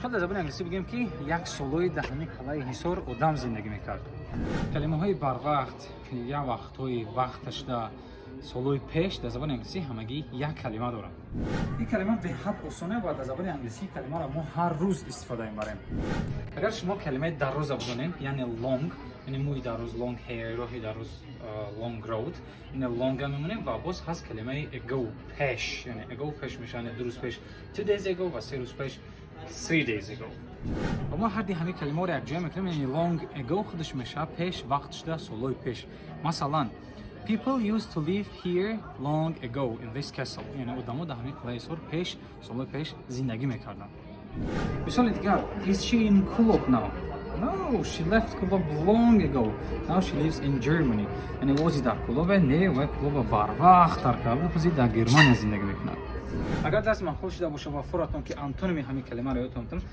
Чӣ дар забони англисӣ бигӯем, ки як солҳои дар ҳамин қалъаи Ҳисор одам зиндагӣ мекард? Калимаҳои барвақт, як вақтҳои вақташда, солҳои пеш дар забони англисӣ ҳамагӣ як калима доранд. Ин калима беҳад осона ва дар забони англисӣ калимаро мо ҳар рӯз истифода мебарем. Агар шумо калимаи дароза бидонем, яъне long, яъне мӯи дароз, long hair, роҳи дароз, long road, яъне long мемонем ва боз ҳаст калимаи ago, пеш, яъне ago пеш мешавад, яъне 2 рӯз пеш, 2 days ago ва 3 рӯз пеш, 3 days ago. Ва мо ҳарди ҳамин калимаро якҷоя мекунем, яъне long ago худаш мешавад пеш, вақт шуда, солҳои пеш. Масалан, people used to live here long ago in this castle, яъне одамо дар ҳамин қалъаи Ҳисор пеш, солҳои пеш зиндагӣ мекарданд. Мисоли дигар: Is she in Kulob now? No, she left Kulob long ago. Now she lives in Germany. Яъне ҳозир дар Кулобе? Не, вай Кулоба барвақт тарк карда, ҳозир дар Германия зиндагӣ мекунад. Агар дарс маъқул шуда бошад ва фуратон, ки антоними ҳамин калимаро ёдтон.